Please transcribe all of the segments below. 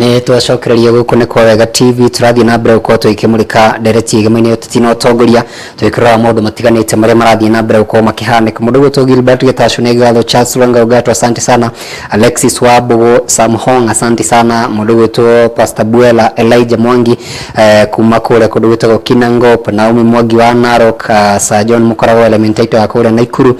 Nĩ twacokereria gũkũ nĩ kwa Wega TV. Tũrathiĩ na mbere gũkorwo tũgĩkĩmũrĩka ndereti ĩgemaine ũteti na ũtongoria, tũgĩkĩrora maũndũ matiganĩte marĩa marathiĩ na mbere gũkorwo makĩhanĩka. Mũndũ ũgwĩtwo Gilbert Gĩtacũ nĩ ngatho, Charles Lwanga Ogato, asante sana, Alexis Wambũgũ, Sam Hong, asante sana, mũndũ ũgwĩtwo Pastor Buela, Elijah Mwangi kuma kũrĩa kũndũ gwĩtagwo Kinangop, Naomi Mwangi wa Narok, Sir John Mũkoragwo Elementaito wa kũrĩa Naikuru,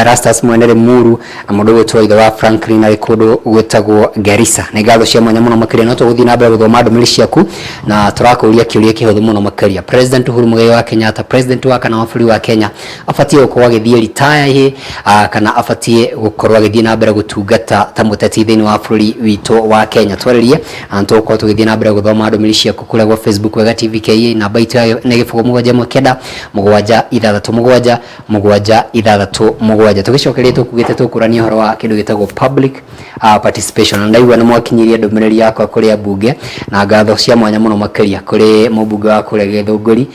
Rastus Mwene Limuru, na mũndũ ũgwĩtwo ithe wa Franklin arĩ kũndũ gwĩtagwo Garissa. Nĩ ngatho cia mwanya mũno makĩria. No tũgũthiĩ na mbere gũthoma ndũmĩrĩri ciaku na tũrakũria kĩũria kĩhũthũ mũno makĩria. President Uhuru Muigai wa Kenyatta, president wa kana wa bũrũri wa Kenya, abatiĩ gũkorwo agĩthiĩ retire ĩ kana abatiĩ gũkorwo agĩthiĩ na mbere gũtungata ta mũteti thĩinĩ wa bũrũri witũ wa Kenya? Twarĩrie na tũgũkorwo tũgĩthiĩ na mbere gũthoma ndũmĩrĩri ciaku kũrĩa gwa Facebook Wega TV KE. Namba itũ nĩ 0719 767 767. Tũgĩcokeria tũkugĩte tũkũrania ũhoro wa kĩndũ gĩtagwo public participation, na ndaigua nĩ mwakinyirie ndũmĩrĩri yakwa kũrĩ ambunge, na ngatho cia mwanya mũno makĩria kũrĩ mũmbunge wa kũrĩa Gĩthũngũri,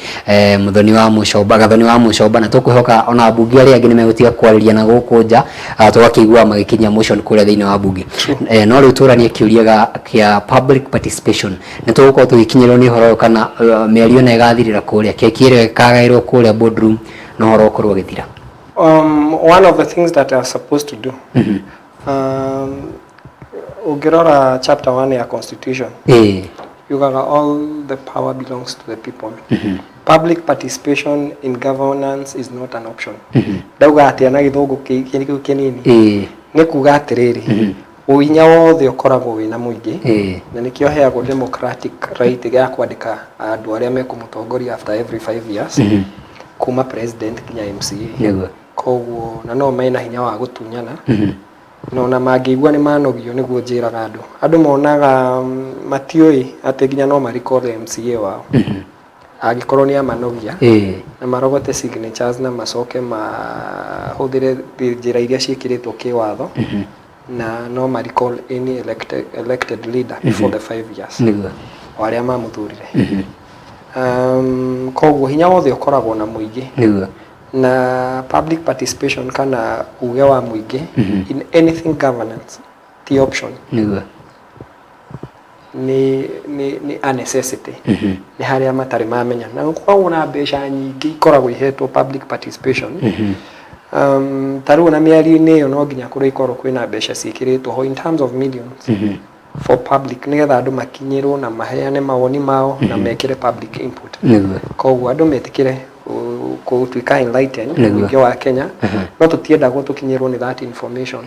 Mũthoni wa Mũcomba, Gathoni wa Mũcomba. Na tũkwĩhoka ona ambunge arĩa angĩ nĩ megũtiga kwarĩria na gũkũ nja, tũgakĩigua magĩkinyia motion kũrĩa thĩinĩ wa bunge. No rĩu tũranie kĩũria kĩa public participation. Nĩ tũgũkorwo tũgĩkinyĩrwo nĩ ũhoro ũyũ kana mĩario ĩno ĩgathirĩra kũrĩa, keki ĩrĩa ĩkagaĩrwo kũrĩa boardroom na ũhoro ũkorwo ũgĩthira? One of the things that are supposed to do, ũngĩrora chapter 1 ya constitution, yugaga all the power belongs to the people. Public participation in governance is not an option. Ndauga atĩa na gĩthũngũ kĩu kĩnini? Nĩ kuga atĩrĩrĩ, ũhinya wothe ũkoragwo wĩna mũingĩ, na nĩkĩo heagwo democratic right ya kwandĩka andũ arĩa mekũmũtongoria after every 5 years, kuma president nginya MCA. Koguo na no mena hinya wa gũtunyana, na ona mangĩigua nĩ manogio. Nĩguo njĩraga andũ, andũ monaga matiũĩ atĩ nginya no marecord MCA wao angĩkorwo nĩ amanogia, na marogote signatures na macoke mahũthĩre njĩra iria ciĩkĩrĩtwo kĩwatho, na no ma recall any elected leader before the 5 years, o arĩa mamũthurire. Koguo hinya wothe ũkoragwo na mũingĩ, na public participation kana uge wa mũingĩ in anything governance ti option, nĩ a necessity. Nĩ harĩa matarĩ mamenya na gũkoragwo na mbeca nyingĩ ikoragwo ihetwo public participation. Ta rĩu ona mĩario-inĩ ĩyo no nginya kũrĩkorwo kwĩna mbeca ciĩkĩrĩtwo ho in terms of millions for public, nĩgetha andũ makinyĩrwo na maheane mawoni mao na mekĩre public input. Koguo andũ metĩkĩre gũtuĩka enlightened, mũingĩ wa Kenya, no tũtiendagwo tũkinyĩrwo nĩ that information,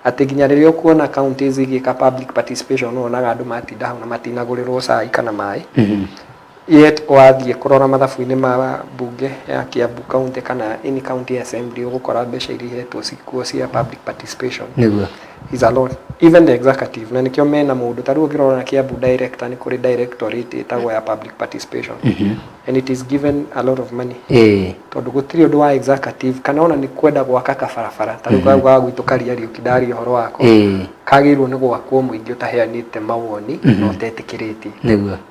atĩ nginya rĩrĩa ũkuona counties igĩka public participation, wonaga andũ matinda hau na matinagũrĩrwo cai kana maĩ, yet wathiĩ kũrora mathabu-inĩ ma bunge ya Kiambu County kana any county assembly, ũgũkora mbeca iria ihetwo cikuo cia public participation is a lot, even the executive. Na nĩkĩo mena mũndũ, ta rĩu ũngĩrora na Kiambu director, nĩ kũrĩ directorate ĩtagwo ya public participation, and it is given a lot of money, tondũ gũtirĩ ũndũ wa executive kana ona nĩ kwenda gwaka kabarabara ta rĩu kau ga gwitũ Karia Riũki ndaria ũhoro wako, kagĩrĩirwo nĩ gwakwo mũingĩ ũtaheanĩte mawoni na ũtetĩkĩrĩtie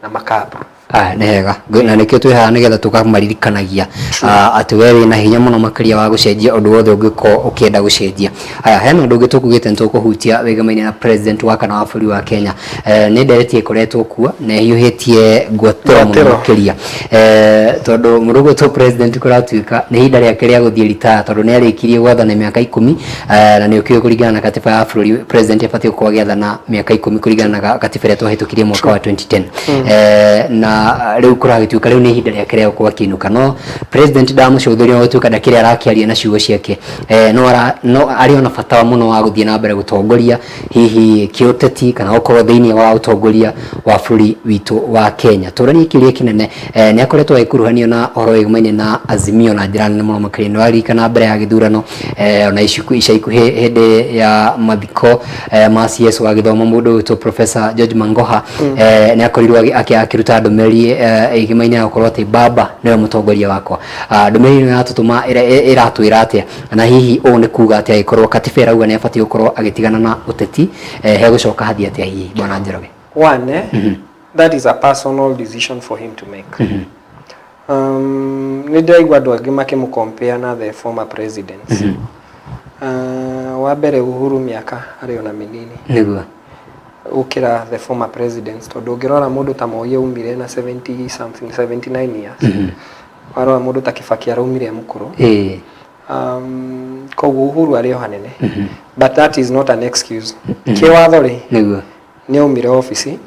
na makabu. Ah, nĩ hega. Na nĩkĩo twĩ haha, nĩgetha tũkamaririkanagia atĩ we wĩna hinya mũno makĩria wa gũcenjia ũndũ wothe ũngĩkorwo ũkĩenda gũcenjia. Haya, hena ũndũ ũngĩ tũkugĩte nĩ tũkũhutia wĩgamaine na president wa kana wa bũrũri wa Kenya. Nĩ ndereti ĩkoretwo kuo na ĩhiũhĩtie ngwatĩro mũno Ngwatĩro. makĩria, tondũ mũndũ ũgwĩtwo president kũratuĩka nĩ ihinda rĩake rĩa gũthiĩ retire, tondũ nĩ arĩkirie gwathana mĩaka 10, na nĩ ũkĩũĩ kũringana na katiba ya bũrũri president abatiĩ gũkorwo agĩathana mĩaka 10 kũringana na katiba ĩrĩa twahĩtũkirie mwaka wa 2010. Na rĩu kũragĩtuĩka rĩu nĩ ihinda rĩake rĩa gũkorwo akĩinũka, no president ndamũcũthĩria gũtuĩka ndakĩrĩ arakĩaria na ciugo ciake, no arĩ ona bata mũno wa gũthiĩ na mbere gũtongoria hihi kĩũteti kana gũkorwo thĩinĩ wa ũtongoria wa bũrũri witũ wa Kenya. Tũranie kĩũria kĩnene, nĩ akoretwo agĩkuruhanio na ũhoro wĩgũmaine na Azimio na njĩra nene mũno makĩria. Nĩ waririkana mbere ya gĩthurano, ona ica ikuhĩ hĩndĩ ya mathiko ma CS wa gĩthomo, mũndũ wĩtwo Professor George Mangoha, nĩ akorirwo akĩruta ndũmĩrĩri ĩgĩmaine na gũkorwo atĩ baba nĩwe mũtongoria wakwa. Ndũmĩrĩri ĩno ĩratũtũma ĩratwĩra atĩa, na hihi ũũ nĩ kuga atĩa angĩkorwo katiba ĩrauga nĩ abatiĩ gũkorwo agĩtigana na ũteti, hegũcoka hathiĩ atĩa hihi, bwana Njoroge? One, that is a personal decision for him to make. Nĩ ndĩraigua andũ angĩ makĩmũcompare na the former presidents. Wa mbere, Uhuru mĩaka arĩ ona mĩnini. Gũkĩra the former presidents, tondũ ũngĩrora mũndũ ta Moi aumire na 70 something, 79 years. Warora mũndũ ta Kibaki araumire e mũkũrũ. Koguo Uhuru arĩ o hanene, but that is not an excuse. Kĩwatho rĩ, nĩ aumire obici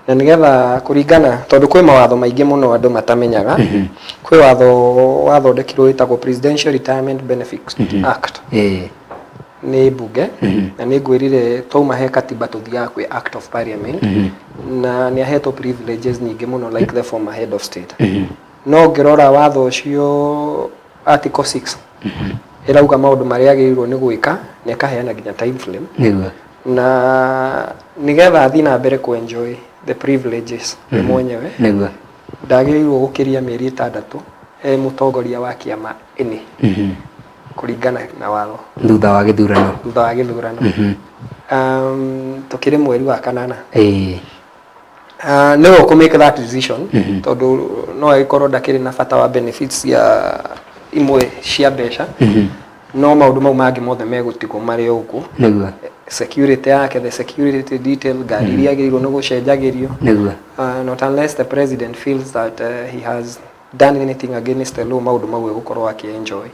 na nĩgetha kũringana, tondũ kwĩ mawatho maingĩ mũno andũ matamenyaga. Kwĩ watho wathondekirwo wĩtagwo Presidential Retirement Benefits Act nĩ mbunge, na nĩ ngwĩrire twauma he katiba tũthiaga kwĩ Act of Parliament, na nĩ ahetwo privileges nyingĩ mũno like the former head of state. No ngĩrora watho ũcio, article 6 ĩrauga maũndũ marĩa agĩrĩirwo nĩ gwĩka na ĩkaheana nginya time frame na nĩgetha athiĩ na mbere ku enjoy the privileges we mwenyewe, ndagĩrĩirwo gũkĩria mĩeri 6 e mũtongoria wa kĩama ĩnĩ kũringana na watho. Thutha wa gĩthurano. Thutha wa gĩthurano. Tũkĩrĩ mweri wa kanana. Nĩwe ũkũ make that decision, tondũ no agĩkorwo ndakĩrĩ na bata wa benefits cia imwe cia mbeca, no maũndũ mau mangĩ mothe megũtigwo marĩ o ũguo. Security yake, the security detail, ngari iria agĩrĩirwo nĩ gũcenjagĩrio, not unless the president feels that he has done anything against the law, maũndũ mau egũkorwo akĩ-enjoy.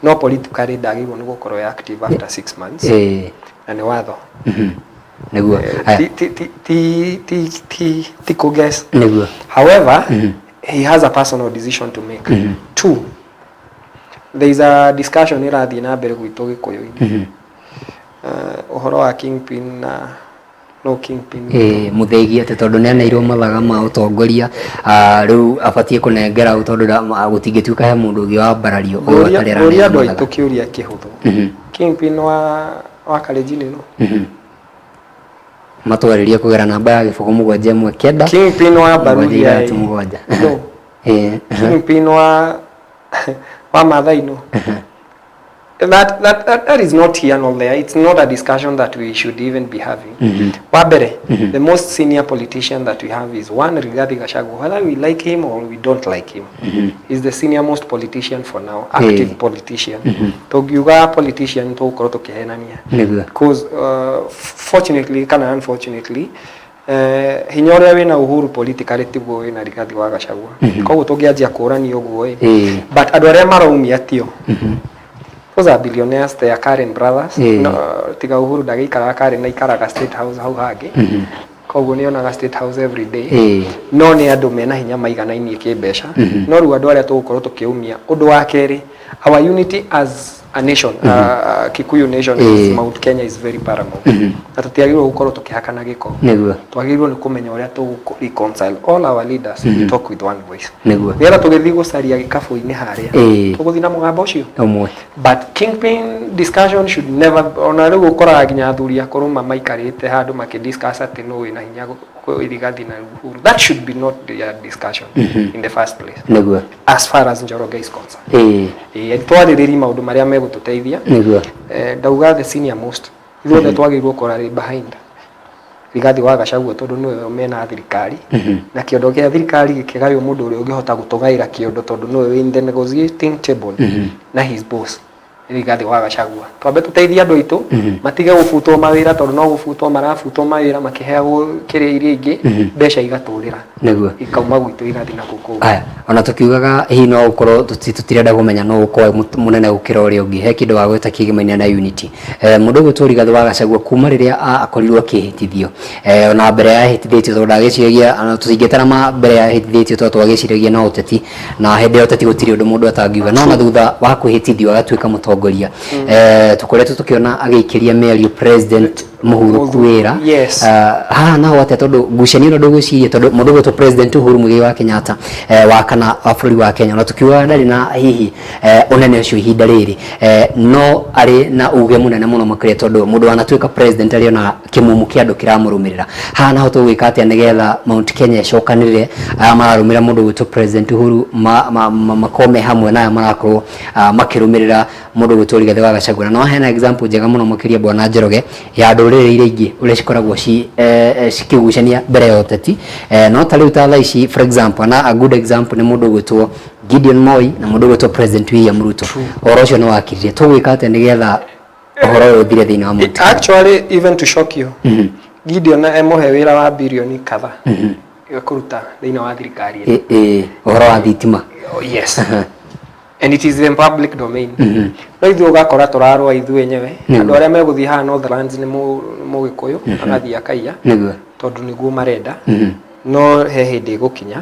No politically ndagĩrĩirwo nĩ gũkorwo e active after 6 months, na nĩ watho. Aya. Ti kũguess. However, he has a personal decision to make. Two, there is a discussion ĩrathiĩ na mbere gwitũ Gĩkũyũ-inĩ, ũhoro wa kingpin na no kingpin. Mũthĩgi, atĩ tondũ nĩ aneirwo mathaga ma ũtongoria, rĩu abatiĩ kũnengera ũ, tondũ gũtingĩtuĩka he mũndũ ũngĩ wambarario ũyũ Ngũria atarĩ ngũria araneana andũ mathaga. Aitũ kĩũria kĩhũthũ, kingpin wa Kalenjin no? Matwarĩrie kũgera namba ya 0 7 19. Kingpin wa 7 Baruria 6 7. No? Kingpin wa Maathai no? That is not here nor there. It's not a discussion that we should even be having. Wa mbere, the most senior politician that we have is one Rigathi Gachagua. Whether we like him or we don't like him, he's the senior most politician for now, active politician. Tũngiuga politician tũgũkorwo tũkĩhenania, because fortunately kana unfortunately, hinya ũrĩa wĩna Uhuru politically tiguo wĩna Rigathi wa Gachagua. Koguo tũngĩanjia kũrania ũguo ĩ, but andũ arĩa maraumia tio, those are billionaires, they are Karen brothers. No, tiga Uhuru ndagĩikaraga Karen na ikaraga State House hau hangĩ, koguo nĩonaga State House every day. No nĩ andũ mena hinya maiganainie kĩmbeca, no rĩu andũ arĩa tũgũkorwo tũkĩumia. Ũndũ wa kerĩ, our unity as a nation, Kikuyu nation, is Mount Kenya is very paramount, na tũtiagĩrĩirwo gũkorwo tũkĩhakana gĩko. Twagĩrĩirwo nĩ kũmenya ũrĩa tũgũ reconcile all our leaders, we talk with one voice, nĩgetha tũgĩthiĩ gũcaria gĩkabũ-inĩ harĩa, tũgũthiĩ na mũgambo ũcio. Ũmwe. But kingpin discussion should never. Ona rĩu ũkoraga nginya athuri akũrũ maikarĩte handũ makĩdiscuss atĩ nũ wĩna hinya kwĩ Rigathi na Uhuru. That should be not their discussion in the first place, as far as Njoroge is concerned. Twarĩrĩrie maũndũ marĩa megũtũteithia. Ndauga the senior most, ithuothe twagĩrĩirwo gũkorwo arĩ behind Rigathi wa Gachagua, tondũ nĩwe mena thirikari, na kĩondo gĩa thirikari gĩkĩgaywo, mũndũ ũrĩa ũngĩhota gũtũgaĩra kĩondo, tondũ nĩwe wĩ in the negotiating table na his boss, nĩ Rigathi wa Gachagua. Twambe tũteithie andũ aitũ matige gũbutwo mawĩra, tondũ no gũbutwo marabutwo mawĩra makĩheagwo kĩrĩa iria ingĩ, mbeca igatũrĩra, ikauma gwitũ igathiĩ na kũu kũngĩ. Aya, ona tukiugaga hihi no ũkorwo tũtirenda kũmenya no ũkorwo mũnene gũkĩra ũrĩa ũngĩ, he kĩndũ wagweta kĩgemaine na unity. Mũndũ ũgwĩtwo Rigathĩ wa Gachagua, kuma rĩrĩa akorirwo akĩhĩtithio, ona mbere ya ahĩtithĩtio, tondũ ndagĩciragia ona tũtingĩtara ma mbere ya ahĩtithĩtio, tondũ twagĩciragia no ũteti, na hĩndĩ ya ũteti gũtirĩ ũndũ mũndũ atangiuga, no na thutha wa kwĩhĩtithio agatuĩka mũtongoria, tũkoretwo tũkĩona agĩikĩria mĩario President Mũhuru wĩra. Haha naho atĩa? Tondũ ngucanio ĩno ndũgwĩciria, tondũ mũndũ ũgwĩtwo President Uhuru Muigai wa Kenyatta, wa kana wa bũrũri wa Kenya, ona tũkiugaga ndarĩ na hihi ũnene ũcio ihinda rĩrĩ, no arĩ na uge mũnene mũno makĩria, tondũ mũndũ wanatuĩka president arĩ ona kĩmumu kĩa andũ kĩramũrũmĩrĩra. Haha naho tũgwĩka atĩa nĩgetha Mount Kenya ĩcokanĩrĩre, aya mararũmĩrĩra mũndũ ũgwĩtwo President Uhuru makorwo me hamwe na aya marakorwo makĩrũmĩrĩra mũndũ ũgwĩtwo Rigathĩ wa Gachagua? Na no heana example njega mũno makĩria, bwana Njoroge, ya ndũrĩrĩ iria ingĩ ũrĩa cikoragwo cikĩgucania mbere ya ũteti. No ta rĩu ta thaa ici, for example, na a good example nĩ mũndũ ũgwĩtwo Gideon Moi na mũndũ ũgwĩtwo President William Ruto. Ũhoro ũcio nĩ wakirire. Tũgwĩka atĩa nĩgetha ũhoro ũyũ ũthire thĩinĩ wa Mount Kenya? Actually, even to shock you, Gideon emũhe wĩra wa birioni kadha kũruta thĩinĩ wa thirikari ĩno. Ũhoro wa thitima. Oh, yes, and it is in public domain. No ithuĩ ũgakora tũrarũa ithuĩ enyewe. Andũ arĩa megũthiĩ haha Northlands nĩ Mũgĩkũyũ agathiĩ akaiya tondũ nĩguo marenda. No he hĩndĩ ĩgũkinya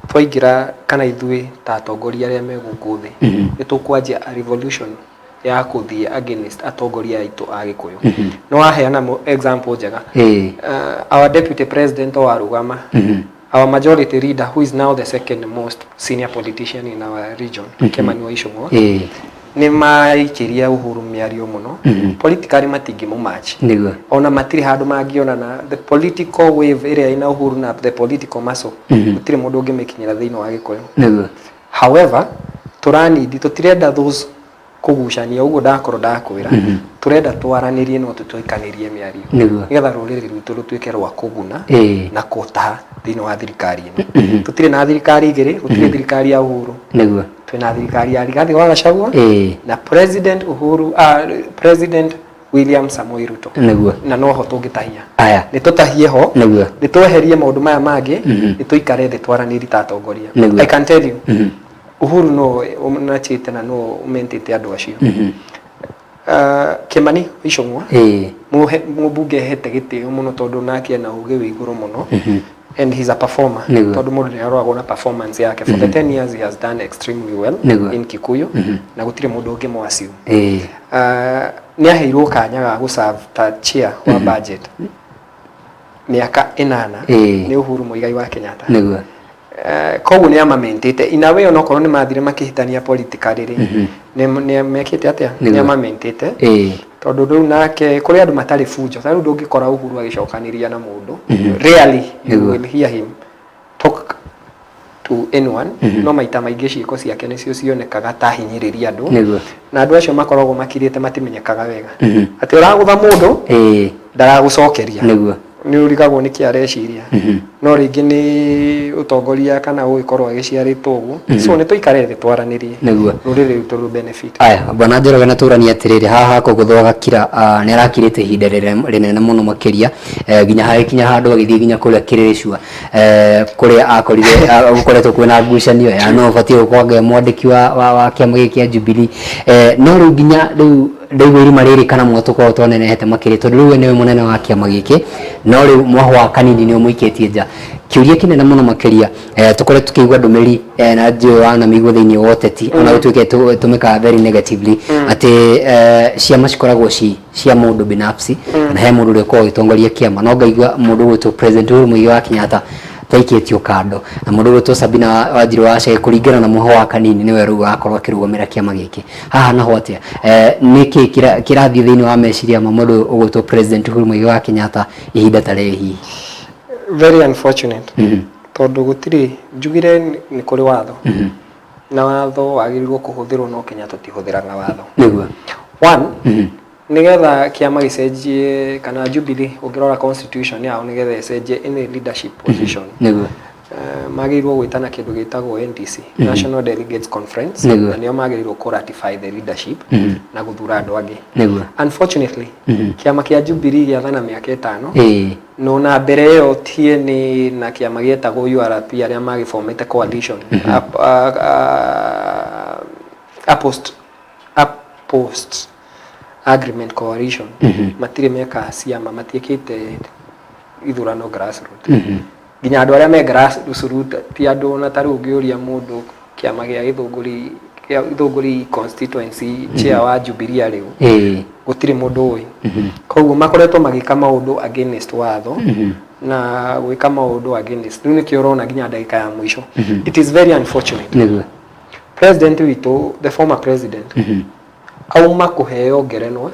twaingĩra kana ithuĩ ta atongoria arĩa me gũkũ thĩ nĩ tũkwanjia a revolution ya kũthiĩ against atongoria aitũ a Gĩkũyũ. Nĩ waheana example njega. Our deputy president warũgama, our majority leader, who is now the second most senior politician in our region, Kimani wa Ichung'wa, nĩ maikĩria Uhuru mĩario mũno. Politically matingĩmũmatch. Ona matirĩ handũ mangĩonana. The political wave ĩrĩa ĩna Uhuru na the political muscle, gũtirĩ mũndũ ũngĩmĩkinyĩra thĩinĩ wa Gĩkũyũ. However, tũranindi tũtirenda those kũgucania ũguo ndakorwo ndakwĩra. Tũrenda twaranĩrie, no tũtũikanĩrie mĩario nĩgetha rũrĩrĩ rwitũ rũtuĩke rwa kũguna na kũtaha thĩinĩ wa thirikari ĩno. Tũtirĩ na thirikari igĩrĩ, gũtirĩ thirikari ya Uhuru. Twĩna thirikari ya Rigathi wa Gachagua na President Uhuru, President William Samoei Ruto. Na noho tũngĩtahia. Aya. Nĩ tũtahie ho. Nĩ tweherie maũndũ maya mangĩ, nĩ tũikare thĩ twaranĩrie ta atongoria. I can tell you, Uhuru no ũnachĩte na no ũmentĩte andũ acio. Kimani Ichung'wa, mũmbunge hete gĩtĩo mũno tondũ nake ena ũgĩ wĩ igũrũ mũno and he's a performer, tondũ mũndũ nĩ aroragwo na performance yake. For the 10 years he has done extremely well in Kikuyu na gũtirĩ mũndũ ũngĩmũ-assume. Nĩ aheirwo kanya ga gũserve ta chair wa budget mĩaka 8 nĩ Uhuru Muigai wa Kenyatta. Koguo nĩ amamentĩte in a way, onokorwo nĩ mathire makĩhĩtania politically rĩ, nĩ mekĩte atĩa, nĩ amamentĩte tondũ rĩu nake kũrĩ andũ matarĩ bunjo. Ta rĩu ndũngĩkora Uhuru agĩcokanĩria na mũndũ. Rarely you will hear him talk to anyone, no maita maingĩ ciĩko ciake nĩcio cionekaga ta hinyĩrĩria andũ na andũ acio makoragwo makirĩte, matimenyekaga wega atĩ ũragũtha mũndũ ndaragũcokeria. Nĩ ũrigagwo nĩkĩ areciria, no rĩngĩ nĩ ũtongoria kana ũgĩkorwo agĩciarĩtwo ũguo. So nĩ tũikare thĩ twaranĩrie rũrĩrĩ rwitũ rũ benefit. Aya, bwana Njoroge, na tũranie atĩrĩrĩ, haha kũgũthwo agakira, nĩ arakirĩte ihinda rĩnene mũno makĩria, nginya hagĩkinya handũ agĩthiĩ nginya kũrĩa Kĩrĩrĩcua, kũrĩa akorire gũkoretwo kwĩna ngucanio ya no ũbatiĩ gũkorwo e mwandĩki wa kĩama gĩkĩ kĩa Jubilee. No rĩu nginya rĩu ndaigua irima rĩrĩ kana mwatũkorwo twanenehete makĩria, tondũ rĩu we nĩwe mũnene wa kĩama gĩkĩ, no rĩu mwahũ wa kanini nĩ ũmũikĩtie nja. Kĩũria kĩnene mũno makĩria, tũkoretwo tũkĩigua ndũmĩrĩri, na njũĩ wanamĩigua thĩinĩ wa ũteti, ona gũtuĩke ĩtũmĩkaga very negatively, atĩ ciama cikoragwo ci cia mũndũ binafsi kana he mũndũ ũrĩa ũkoragwo ũgĩtongoria kĩama. No ngaigua mũndũ ũgwĩtwo President Uhuru Muigai wa Kenyatta taikĩtio kando na mũndũ ũgwĩtwo Sabina Wanjiru wa Chege, kũringana na mũhũ wa kanini, nĩwe rĩu wakorwo akĩrũgamĩra kĩama gĩkĩ haha. Naho atĩa, nĩkĩ kĩrathiĩ thĩinĩ wa meciria ma mũndũ ũgwĩtwo President Uhuru Muigai wa Kenyatta ihinda ta rĩrĩ hihi? Very unfortunate, tondũ gũtirĩ njugire nĩ kũrĩ watho na watho wagĩrĩirwo kũhũthĩrwo, no Kenya tũtihũthĩraga watho. One, nĩgetha kĩama gĩcenjie kana Jubilee, ũngĩrora constitution yao, nĩgetha ĩcenjie any leadership position, magĩrĩirwo gwĩtana kĩndũ gĩtagwo NDC, National Delegates Conference, na nĩo magĩrĩirwo kũ ratify the leadership na gũthura andũ angĩ. Unfortunately, kĩama kĩa Jubilee gĩathana mĩaka 5, no na mbere ĩyo TNA na kĩama gĩetagwo URP arĩa magĩbomete coalition a post agreement coalition, matirĩ meka ciama, matiĩkĩte ithurano grassroot. Nginya andũ arĩa me grassroot ti andũ ona ta rĩu ũngĩũria mũndũ kĩama gĩa Gĩthũngũri constituency chair wa Jubilee rĩu, gũtirĩ mũndũ ũĩ. Koguo makoretwo magĩka maũndũ against watho na gwĩka maũndũ against. Rĩu nĩkĩo ũrona nginya ndagĩka ya mũico. It is very unfortunate. President witũ, the former president, auma kũheo ngerenwa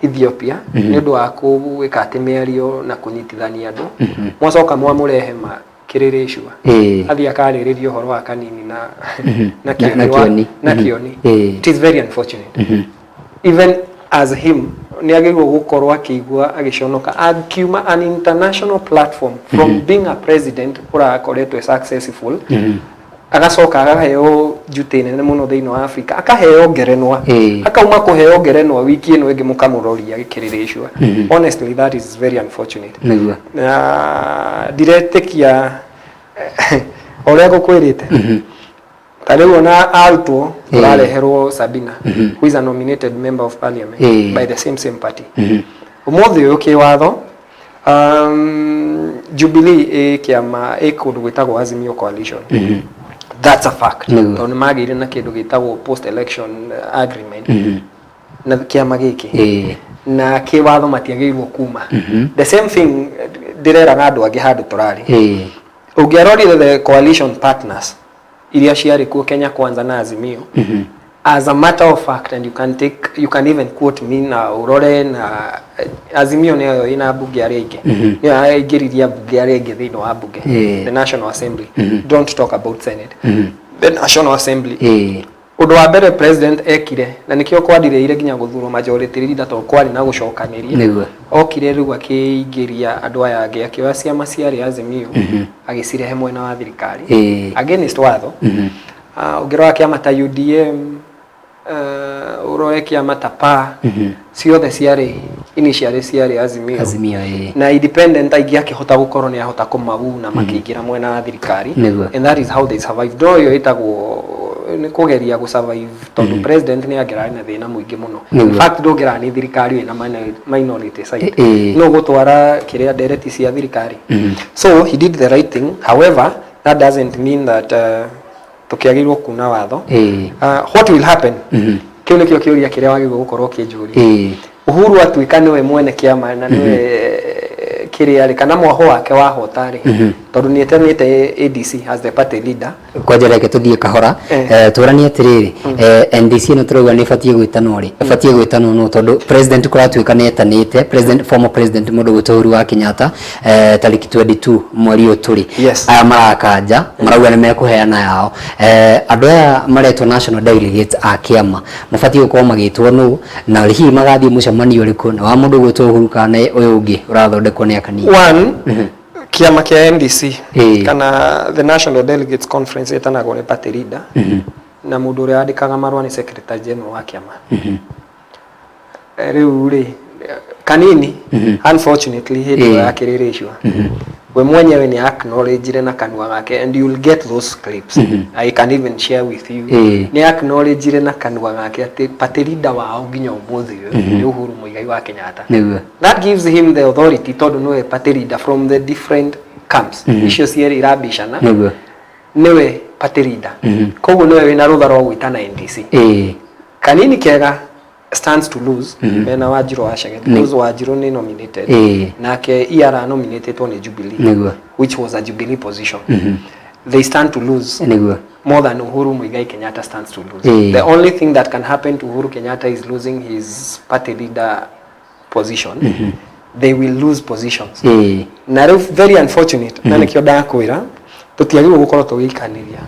Ethiopia nĩ ũndũ wa gwĩka atĩ mĩario na kũnyitithania andũ, mwacoka mwamũrehe ma Kĩrĩrĩcua athiĩ akarĩrĩria ũhoro wa kanini na Kĩoni. Na Kĩoni. Na Kĩoni. It is very unfortunate. Even as him, nĩ agĩrĩirwo gũkorwo akĩigua agĩconoka akiuma an international platform from being a president ũrakoretwo successful. Agacoka agaheo duty nene mũno thĩinĩ wa Africa, akaheo ngerenwa. Akauma kũheo ngerenwa, wiki ĩno ĩngĩ mũkamũroria gĩkĩrĩrĩcua. Honestly, that is very unfortunate. Na ndiretĩkia o ũrĩa ngũkwĩrĩte, ta rĩu ona arutwo tũrareherwo Sabina, who is a nominated member of parliament by the same party. Ũmũthĩ ũyũ kĩwatho, Jubilee ĩ kĩama ĩ kũndũ gwĩtagwo Azimio Coalition. That's a fact, tondũ nĩ magĩire na kĩndũ gĩtagwo post election agreement na kĩama gĩkĩ, na kĩwatho matiagĩrĩirwo kuma. The same thing ndĩreraga andũ angĩ handũ tũrarĩ. Ũngĩarorire the coalition partners iria ciarĩ kuo, Kenya Kwanza na Azimio, as a matter of fact, and you can even quote me na ũrore na Azimio nĩyo ĩna mbunge arĩa aingĩ, nĩyo yaingĩririe mbunge arĩa aingĩ thĩinĩ wa mbunge, the National Assembly. Don't talk about Senate, the National Assembly. Ũndũ wa mbere president ekire, na nĩkĩo kwandirĩire nginya gũthurwo majority leader, tondũ kwarĩ na gũcokanĩria, okire rĩu akĩingĩria andũ aya angĩ, akĩoya ciama ciarĩ Azimio, agĩcirehe mwena wa thirikari against watho. Ũngĩrora kĩama ta UDM, ũrore kĩama ta PA, ciothe ciarĩ initially ciarĩ Azimio. Azimio, ĩĩ. Na independent aingĩ akĩhota gũkorwo nĩ ahota kũmaguna, makĩingĩra mwena wa thirikari. And that is how they survived. No ĩyo ĩtagwo nĩ kũgeria gũ survive, tondũ president nĩ angĩrarĩ na thĩna mũingĩ mũno. In fact, ndũngĩra nĩ thirikari ĩna minority side, no gũtwara kĩrĩa ndereti cia thirikari. So he did the right thing. However, that doesn't mean that tũkĩagĩrĩirwo kuna watho. What will happen, kĩu nĩkĩo kĩũria kĩrĩa wagĩrĩirwo gũkorwo ũkĩnjũria. Uhuru atuĩka nĩwe mwene kĩama na nĩwe kĩrĩa rĩ, kana mwaho wake wahota rĩ, tondũ nĩ etanĩte ADC as the party leader. Kwanja reke tũthiĩ kahora. Tũranie atĩrĩrĩ, NDC ĩno tũrauga nĩ ĩbatiĩ gwĩtanwo rĩ, ĩbatiĩ gwĩtanwo nũ? Tondũ president kũratuĩka nĩ etanĩte president, former president, mũndũ gwĩtwo Uhuru wa Kenyatta, tarĩki 22 mweri ũyũ tũrĩ. Aya marakanja marauga nĩ mekũheana yao. Andũ aya maretwo national delegates a kĩama mabatiĩ gũkorwo magĩtwo nũ, na hihi magathiĩ mũcemanio ũrĩkũ, na wa mũndũ gwĩtwo Uhuru kana ũyũ ũngĩ ũrathondekwo nĩ akanini? One, kĩama kĩa NDC kana the National Delegates Conference ĩtanagwo nĩ party leader, na mũndũ ũrĩa wandĩkaga marũa nĩ secretary general wa kĩama. Rĩu rĩ, Kanini, unfortunately, hĩndĩ ĩyo ya kĩrĩrĩcua, we mwenyewe nĩ acknowledgire na kanua gake, and you will get those clips, I can even share with you. Nĩ acknowledgire na kanua gake atĩ party leader wao nginya ũmũthĩ ũyũ nĩ Uhuru Muigai wa Kenyatta. That gives him the authority, tondũ nĩwe party leader from the different camps icio cierĩ irabicana. Nĩwe party leader, koguo nĩwe wĩna rũtha rwa gwĩtana NDC. Kanini Kega stands to lose mena Wanjiru wa Chege, because Wanjiru nĩ nominated, nake ER nominated nĩ Jubilee, which was a Jubilee position. They stand to lose more than Uhuru Muigai Kenyatta stands to lose. The only thing that can happen to Uhuru Kenyatta is losing his party leader position. They will lose positions. Na rĩu very unfortunate, na nĩkĩo ndakwĩra tũtiagĩrĩirwo gũkorwo tũgĩikanĩria.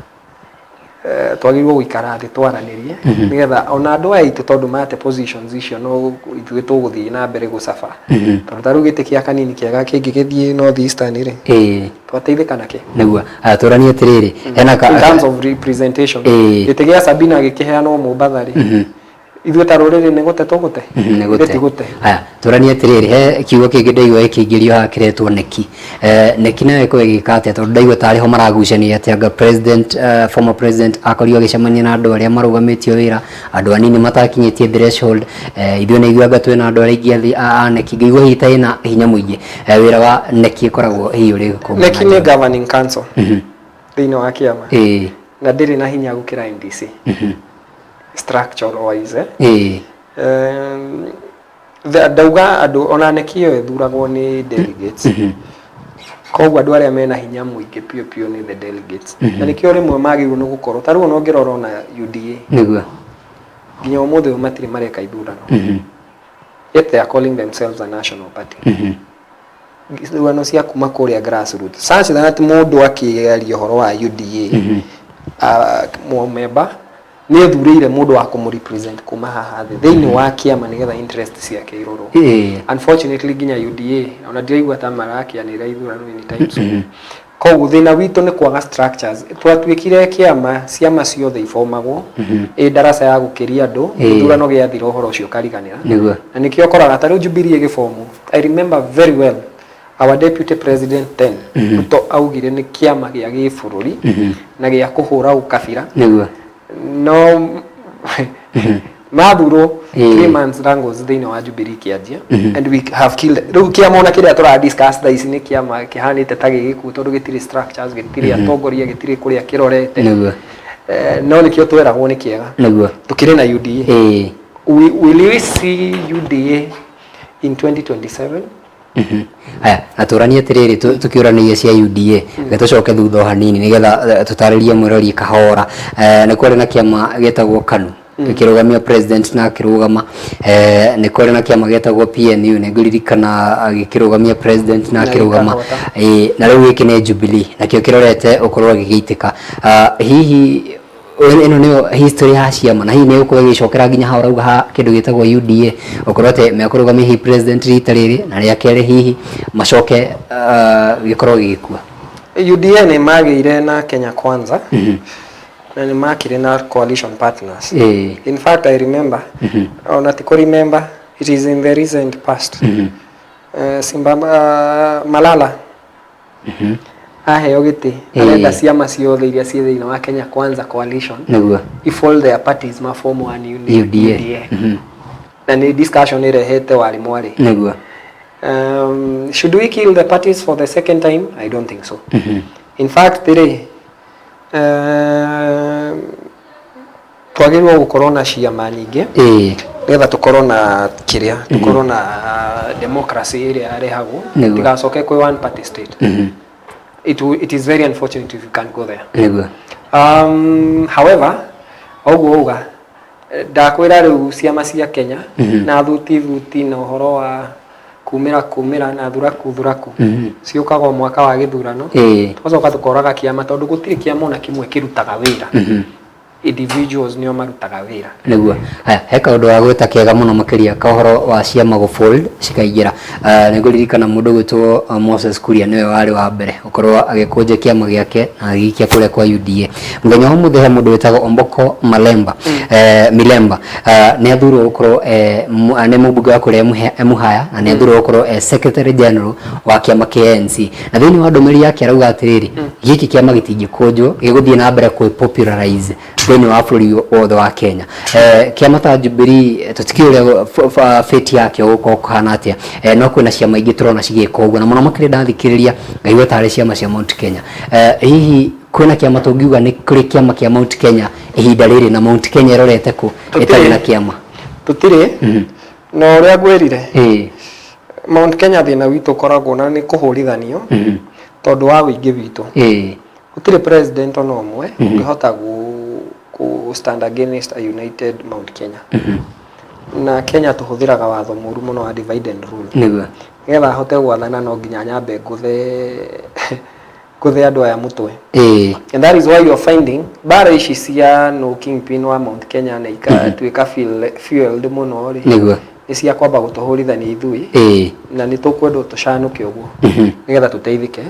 Twagĩrĩirwo gũikara thĩ twaranĩrie, nĩgetha ona andũ aya aitũ, tondũ mate positions icio, no ithuĩ tũgũthiĩ na mbere gũcaba, tondũ ta rĩu gĩtĩ kĩa Kanini Kĩega kĩngĩgĩthiĩ North Eastern rĩ, twateithĩka nakĩ? Nĩguo. Aya, tũranie atĩrĩrĩ, hena ka In terms of representation, gĩtĩ gĩa Sabina gĩkĩheanwo Mombatha rĩ, ithuĩ ta rũrĩrĩ nĩ gũte tũgũte? Nĩ Ithuĩ ti gũte. Gũte. Aya, tũranie atĩrĩrĩ, he kiugo kĩngĩ ndaigua gĩkĩingĩrio haha kĩretwo neki. Neki nayo ĩkorwo ĩgĩka atĩa? Tondũ ndaigua tarĩ ho maragucania atĩ anga president, former president akorirwo agĩcemania na andũ arĩa marũgamĩtio wĩra, andũ anini matakinyĩtie threshold. Ithuĩ nĩ ithuĩ anga twĩna andũ arĩa aingĩ a neki, ngaigua hihi ta ĩna hinya mũingĩ. Wĩra wa neki ĩkoragwo hihi ũrĩ kũ? Neki nĩ governing council thĩinĩ wa kĩama, na ndĩrĩ na hinya gũkĩra NDC structural wise, eh. Ndauga andũ ona neki ĩyo ĩthuragwo nĩ delegates, koguo andũ arĩa mena hinya mũingĩ piũ piũ nĩ the delegates, na nĩkĩo rĩmwe magĩrĩirwo nĩ gũkorwo ta rĩu ona ũngĩrora ona UDA, nginya ũmũthĩ ũyũ matirĩ mareka ithurano, yet they are calling themselves a national party. Ithurano cia kuma kũrĩa grassroots, such that mũndũ akĩaria ũhoro wa UDA, mũmemba nĩ ethurĩire mũndũ wa kũmũrepresent kuma haha thĩ thĩinĩ wa kĩama, nĩgetha interest ciake irorwo. Unfortunately, nginya UDA ona ndiraigua ta marakĩanĩra ithurano anytime soon. Koguo thĩna witũ nĩ kwaga structures. Twatuĩkire kĩama, ciama ciothe ibomagwo ĩ ndaraca ya gũkĩria andũ. Gĩthurano gĩathira, ũhoro ũcio ũkariganĩra. Na nĩkĩo ũkoraga ta rĩu Jubilee ĩgĩbomwo, I remember very well our deputy president then, Ruto, augire nĩ kĩama gĩa gĩbũrũri na gĩa kũhũra ũkabira. No mathurwo, 3 months wrangles thĩinĩ wa Jubilee kĩanjia, and we have killed rĩu kĩama ona kĩrĩa tũra discuss thaa ici nĩ kĩama kĩhanĩte ta gĩgĩkuũ, tondũ gĩtirĩ structures, gĩtirĩ atongoria, gĩtirĩ kũrĩa kĩrorete. No nĩkĩo tweragwo nĩ kĩega. Tũkĩrĩ na UDA. Will we see UDA in 2027? Aya, na tũranie atĩrĩrĩ, tũkĩũranagia cia UDA, reke tũcoke thutha o hanini nĩgetha tũtarĩrie mwĩrori kahora. Nĩ kwarĩ na kĩama gĩtagwo KANU gĩkĩrũgamia president na akĩrũgama. Nĩ kwarĩ na kĩama gĩtagwo PNU, nĩ ngũririkana gĩkĩrũgamia president na Na akĩrũgama. gĩkahota. Na rĩu gĩkĩ nĩ Jubilee, nakĩo kĩrorete ũkorwo gĩgĩitĩka. Hihi ĩno nĩyo history ya ciama, na hihi nĩ gũkorwo ĩgĩcokera nginya hau ũrauga ha kĩndũ gĩtagwo UDA, ũkorwo atĩ mekũrũgamia hihi president rita rĩrĩ na rĩa kerĩ, hihi macoke gĩkorwo gĩgĩkua? UDA nĩ magĩire na Kenya Kwanza na nĩ makĩrĩ na coalition partners. In fact, I remember, ona ti kũ remember, it is in the recent past, Simba Malala aheo gĩtĩ, arenda ciama ciothe iria ciĩ thĩinĩ wa Kenya Kwanza coalition if all their parties ma form one unit, UDA. UDA. Na nĩ discussion ĩrehete warĩ mwarĩ. Should we kill the parties for the second time? I don't think so. In fact rĩ, twagĩrĩirwo gũkorwo na ciama nyingĩ nĩgetha tũkorwo na kĩrĩa, tũkorwo na democracy ĩrĩa yarehagwo. Tigacoke kwĩ one party state. It is very unfortunate if you can't go there. However, ũguo uga, ndakwĩra rĩu ciama cia Kenya na thuti thuti na ũhoro wa kumĩra kumĩra na thuraku thuraku ciũkaga o mwaka wa gĩthurano. Tũgacoka tũkoraga kĩama, tondũ gũtirĩ kĩama ona kĩmwe kĩrutaga wĩra. Individuals nĩo marutaga wĩra. Nĩguo. Haya, he kaũndũ wa gwĩta kega mũno makĩria ka ũhoro wa ciama gũfold cikaingĩra. Nĩ ngũririkana mũndũ gwĩtwo Moses Kuria nĩwe warĩ wa mbere gũkorwo agĩkũnja kĩama gĩake na agĩikia kũrĩa kwa UDA. Mũthenya wa ũmũthĩ he mũndũ wĩtagwo Omboko Malemba, Milemba, nĩ athurwo gũkorwo nĩ mũmbunge wa kũrĩa Emuhaya, na nĩ athurwo gũkorwo secretary general wa kĩama kĩa ANC. Na thĩinĩ wa ndũmĩrĩri yake arauga atĩrĩrĩ, gĩkĩ kĩama gĩtingĩkũnjwo, gĩgũthiĩ na mbere kwĩ popularize thĩinĩ wa bũrũri wothe wa Kenya. Kĩama ta Jubilee, tũtikĩũĩ ũrĩa fate yakĩo gũkorwo kũhana atĩa, no kwĩna ciama ingĩ tũrona cigĩka ũguo, na mũno makĩria ndathikĩrĩria ngaigua tarĩ ciama cia Mount Kenya. Hihi kwĩna kĩama tũngiuga nĩ kũrĩ kĩama kĩa Mount Kenya ihinda rĩrĩ, na Mount Kenya ĩrorete kũ ĩtarĩ na kĩama? Tũtirĩ na ũrĩa ngwĩrire. Mount Kenya, thĩna witũ ũkoragwo na nĩ kũhũrithanio tondũ wa ũingĩ witũ. Gũtirĩ president ona ũmwe ũngĩhota gu stand against a united Mount Kenya. Na Kenya tũhũthĩraga watho mũru mũno wa divide and rule. Nĩgetha ahote gwathana, no nginya nyambe ngũthe andũ aya mũtwe. And that is why you are finding mbara ici cia no kingpin wa Mount Kenya na ikatuĩka fueled mũno rĩ, nĩ cia kwamba gũtũhũrithania ithuĩ, na nĩ tũkwendwo tũcanũke ũguo nĩgetha tũteithĩke.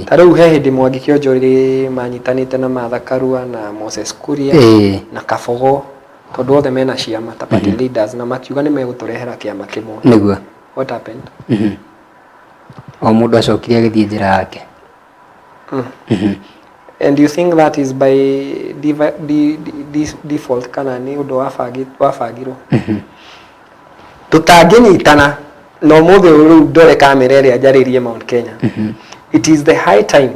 Ta rĩu he hĩndĩ Mwangi Kĩonjorĩ manyitanĩte na Martha Karua na Moses Kuria na Kabogo, tondũ othe mena ciama ta party leaders, na makiuga nĩ megũtũrehera kĩama kĩmwe. What happened? O mũndũ acokire agĩthiĩ njĩra yake. And you think that is by default kana nĩ ũndũ wabangirwo? Tũtangĩnyitana na ũmũthĩ ũyũ rĩu ndore kamera ĩrĩa njarĩrie Mount Kenya, it is the high time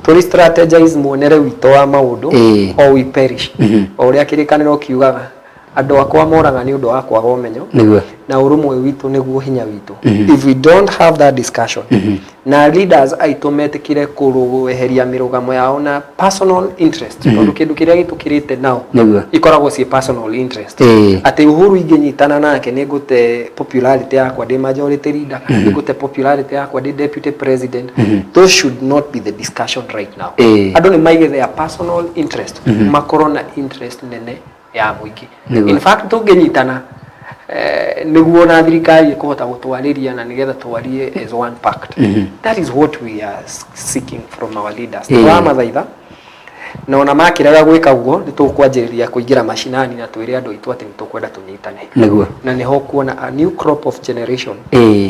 tũrĩ strategize muonere witũ wa maũndũ or we perish. O ũrĩa kĩrĩkanĩro kiugaga, andũ akwa moraga nĩ ũndũ wa kwaga ũmenyo. Na ũrũmwe witũ nĩguo hinya witũ. If we don't have that discussion na leaders aitũ metĩkĩre kũrũeheria mĩrũgamo yao na personal interest, tondũ kĩndũ kĩrĩa gĩtũkĩrĩte nao ikoragwo ciĩ personal interest, atĩ Uhuru ingĩnyitana nake nĩ ngũte popularity yakwa ndĩ majority leader, kana nĩ ngũte popularity yakwa ndĩ deputy president. Those should not be the discussion right now. Andũ nĩ maige their personal interest, makorwo na interest nene ya mũingĩ. In fact, tũngĩnyitana, Nĩguo na thirikari ĩkũhota gũtwarĩria na nĩgetha twarie as one pact. That is what we are seeking from our leaders. Tũramathaitha, na ona makĩrega gwĩka guo, nĩ tũkwanjĩrĩria kũingĩra macinani na twĩre andũ aitũ atĩ nĩ tũkwenda tũnyitane. Na nĩho kuona a new crop of generation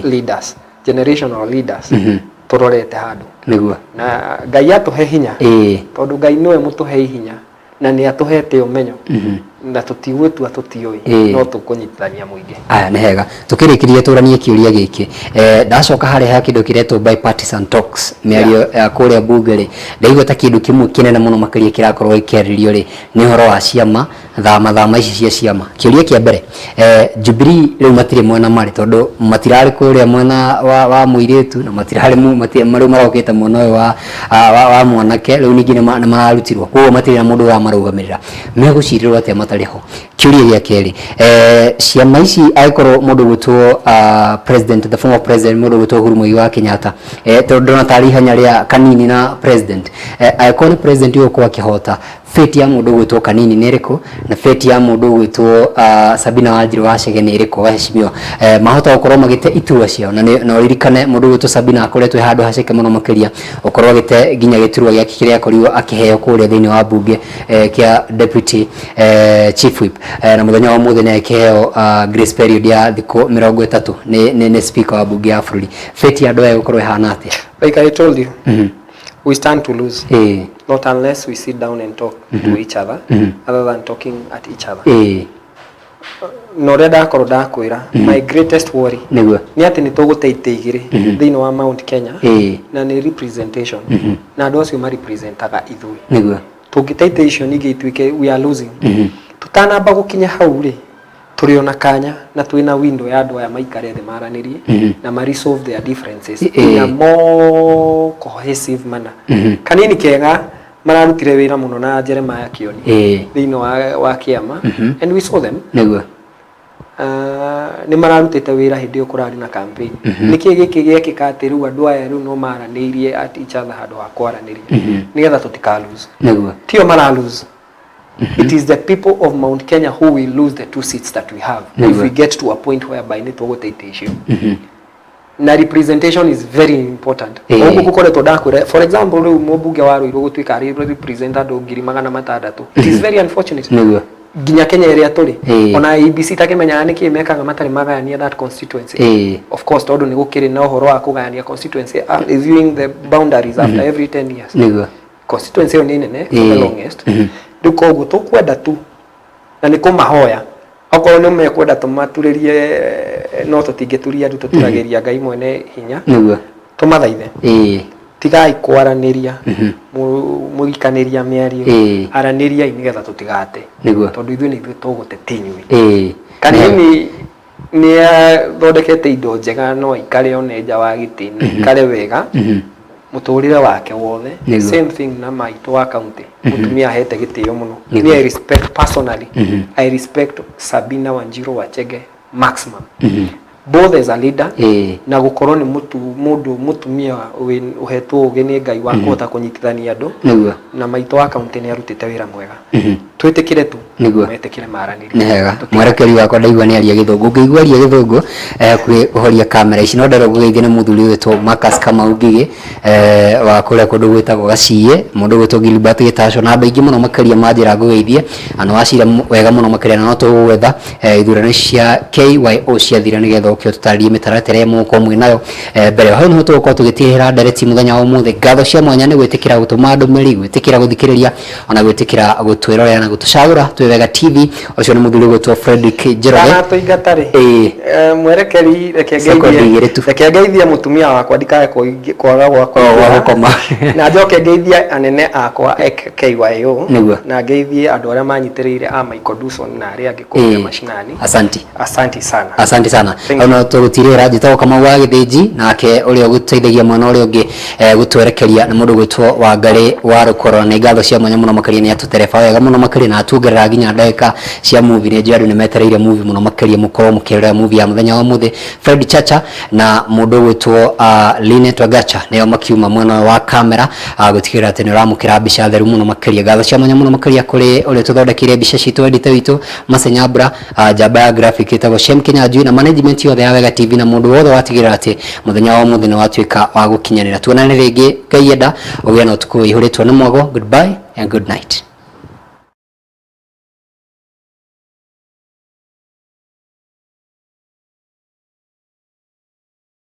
leaders, generational leaders, tũrorete handũ. Na Ngai atũhe hinya, tondũ Ngai nĩwe mũtũhei hinya na nĩ atũhete ũmenyo, na tũtigwĩtua tũtiũĩ, no tũkũnyitithania mũingĩ. Aya, nĩ hega. Tũkĩrĩkĩria, tũranie kĩũria gĩkĩ. Ndacoka harĩa ha kĩndũ kĩretwo bipartisan talks, mĩario ya kũrĩa bunge rĩ, ndaigua ta kĩndũ kĩmwe kĩnene mũno makĩria kĩrakorwo gĩkĩarĩrio rĩ, nĩ ũhoro wa ciama, thama thama ici cia ciama. Kĩũria kĩa mbere, Jubilee rĩu matirĩ mwena marĩ, tondũ matirarĩ kũrĩa mwena wa mũirĩtu, na matirarĩ rĩu marokĩte mwena ũyũ wa mwanake. Rĩu ningĩ nĩ mararutirwo, koguo matirĩ na mũndũ ũramarũgamĩrĩra. Megũcirĩrwo atĩa matarĩ ho? Kĩũria gĩa kerĩ, ciama ici, angĩkorwo mũndũ gwĩtwo president, the former president, mũndũ gwĩtwo Uhuru Muigai wa Kenyatta, tondũ ndona tarĩ ihenya rĩa Kanini na president, angĩkorwo nĩ president ũgũkorwo akĩhota, fate ya mũndũ ũgwĩtwo Kanini nĩ ĩrĩkũ, na fate ya mũndũ ũgwĩtwo Sabina Wanjiru wa Chege nĩ ĩrĩkũ? Waheshimiwa, mahota gũkorwo magĩte iturwa ciao, na na ũririkane mũndũ ũgwĩtwo Sabina akoretwo e handũ haceke mũno makĩria, ũkorwo agĩte nginya gĩturwa gĩake kĩrĩa akorirwo akĩheo kũrĩa thĩinĩ wa bunge, kĩa deputy chief whip, na mũthenya wa ũmũthĩ nĩ akĩheo grace period ya thikũ 30 nĩ speaker wa bunge ya bũrũri. Fate ya andũ aya ĩgũkorwo ĩhana atĩa? Like I told you, we stand to lose, not unless we sit down and talk to each other, other than talking at each other. Na ũrĩa ndakorwo ndakwĩra, my greatest worry nĩ atĩ nĩ tũgũte itĩ igĩrĩ thĩinĩ wa Mount Kenya, na nĩ representation, na andũ acio marepresentaga ithuĩ. Tũngĩte itĩ icio ningĩ ituĩke we are losing, tũtanamba gũkinya hau rĩ, tũrĩ ona kanya na twĩna window ya andũ aya maikare thĩ maranĩrie na ma resolve their differences in a more cohesive manner. Kanini kega mararutire wĩra mũno na Jeremiah Kioni thĩinĩ wa kĩama, and we saw them. Nĩ mararutĩte wĩra hĩndĩ ĩyo kũrarĩ na campaign. Nĩkĩ gĩkĩ gĩekĩka atĩ rĩu andũ aya rĩu no maranĩirie at each other handũ ha kwaranĩria nĩgetha tũtika lose? Tio mara lose, it is the people of Mount Kenya who will lose the two seats that we have if we get to a point whereby nĩ tũgũte itĩ icio. Na representation is very important. Ũguo gũkoretwo ndakwĩra, for example, rĩu mũmbunge wa Ruiru gũtuĩka arĩ represent andũ 600,000, it is very unfortunate nginya Kenya ĩrĩa tũrĩ. Ona IEBC takĩmenyaga nĩkĩ mekaga matarĩ magayania that constituency. Of course, tondũ nĩ gũkĩrĩ na ũhoro wa kũgayania constituency, reviewing the boundaries after every 10 years. Constituency ĩyo nĩ nene for the longest. Rĩu koguo tũkwenda tu na nĩ kũmahoya, okorwo nĩ mekwenda tũmaturĩrie, no tũtingĩturia andũ, tũturagĩria Ngai mwene hinya. Tũmathaithe, tigai kwaranĩria, mũikanĩria mĩario, aranĩriai nĩgetha tũtigate, tondũ ithuĩ nĩ ithuĩ tũgũte, ti inyuĩ. Kanini nĩ athondekete indo njega, no aikare one nja wa gĩtĩ na aikare wega mũtũrĩre wake wothe. Same thing na maitũ wa county, mũtumia ahete gĩtĩo mũno. Me, I respect personally, I respect Sabina Wanjiru Wachege maximum, both as a leader na gũkorwo nĩ mũndũ mũtumia ũhetwo ũgĩ nĩ Ngai wa kũhota kũnyitithania andũ. Na maitũ wa county nĩ arutĩte wĩra mwega. Twĩtĩkĩre tu, metĩkĩre maranĩrie. Nĩ hega. Mwerekeri wakwa ndaigua nĩ aria Gĩthũngũ. Ũngĩigua aria Gĩthũngũ, kwĩ ũhoria kamera ici. No nderwo ngũgeithio nĩ mũthuri wĩtwo Marcus Kamau Ngigĩ, wa kũrĩa kũndũ gwĩtagwo Gaciĩ, mũndũ gwĩtwo Gilbert Gĩtaco, na andũ aingĩ mũno makĩria manjĩra ngũgeithie, na nĩ wacira wega mũno makĩria, na no tũgũgwetha ithurano ici cia KYO ciathira nĩgetha ũke ũtũtarĩrie mĩtaratara ĩrĩa mũgũkorwo mwĩ nayo. Mbere hau nĩho tũgũkorwo tũgĩtigĩra ndereti mũthenya wa ũmũthĩ. Ngatho cia mwanya nĩ gwĩtĩkĩra gũtũma ndũmĩrĩri, gwĩtĩkĩra gũthikĩrĩria, ona gwĩtĩkĩra gũtwĩrorera na gũtũcagũra twĩ Wega TV. Ũcio nĩ mũthuri ũgwĩtwo Fredrick Njoroge. Kana tũingata rĩ, mwerekeri, reke Sekondi ngeithie igĩrĩ tu. Reke ngeithie mũtumia wakwa ndikae kwaga gwa O, gwa gũkoma. Na njoke ngeithie anene akwa KYO, na ngeithie andũ arĩa manyitĩrĩire a Michael Duson na arĩa angĩ kũrĩa macinani. Asanti. Asanti sana. Asante sana. Thank Hau no tũgũtirĩra. Njĩtagwo Kamau wa Gĩthĩnji, nake ũrĩa ũgũteithagia mwena ũrĩa ũngĩ, gũtwerekeria nĩ mũndũ gwĩtwo Wangarĩ wa Rũkoro. Nĩ ngatho cia mwanya mũno makĩria, nĩ atũtereba wega mũno makĩria. Makĩria na atuongerera nginya ndagĩka cia movie. Nĩ njũĩ andũ nĩ metereire movie mũno makĩria, mũkorwo mũkĩrora movie ya mũthenya wa ũmũthĩ. Fred Chacha na mũndũ ũgwĩtwo Linet Wagacha nĩo makiuma mwena ũyũ wa kamera gũtigĩrĩra atĩ nĩ ũramũkĩra mbica theru mũno makĩria. Ngatho cia mwanya mũno makĩria kũrĩ ũrĩa tũthondekeire mbica citũ, editor witũ Mercy Nyambura, njamba ya graphic ĩtagwo Shem Kinyanjui, na management yothe ya Wega TV na mũndũ wothe watigĩrĩra atĩ mũthenya wa ũmũthĩ nĩ watuĩka wa gũkinyanĩra. Tuonane rĩngĩ Ngai enda, ũgĩe na ũtukũ ũihũrĩtwo nĩ mwago. Goodbye and good night.